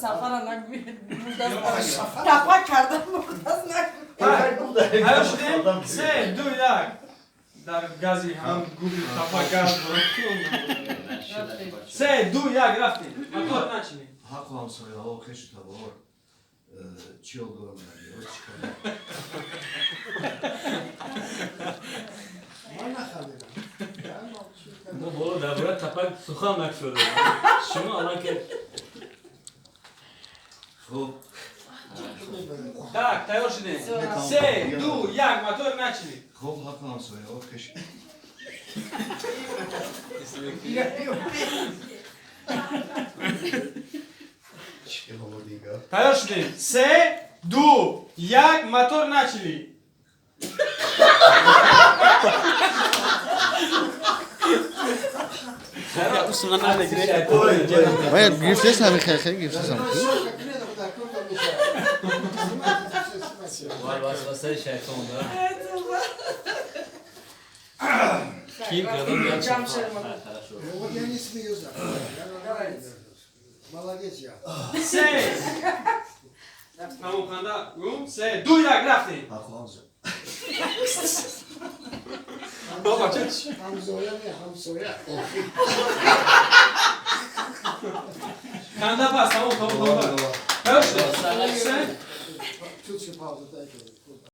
Сафара нагӯед. Тапа кардан мурдааст, нагӯед. Тайёр шудем? Се, ду, як. Дар гази ҳам губи тапа газ. Се, ду, як, рафтем. Мотор начали. Ҳаққу ҳамсояҳо, хешу табор, чӣ ҳол дорам, дар чӣ кардам? Ман нахандидам. Мо боло дар бораи тапак сухан накшудем. Шумо аллакай Хуб. Так, тайёр шудем? Се, ду, як, мотор начали. Хуб, ҳаққу ҳамсояҳо, хеш чӣ омадига. Тайёр шудем? Се, ду, як, мотор начали. Вай гирифтес ҳами, хел хел гирифтес ҳами. Васвасаи шайтон, да? Ким кардам? Хорошо. Вот я не смеюсь. Я нормально держусь. Молодец я. Се. Тамом, ханда гум. Се, ду, як, рафтем. Ҳаққу ҳамсоя Баба, чӣ? Ҳамзоя не, ҳамсоя. Ханда пас, тамом, тамом, тамом. Тайёр шудем? Се. Чуть паузу дайте.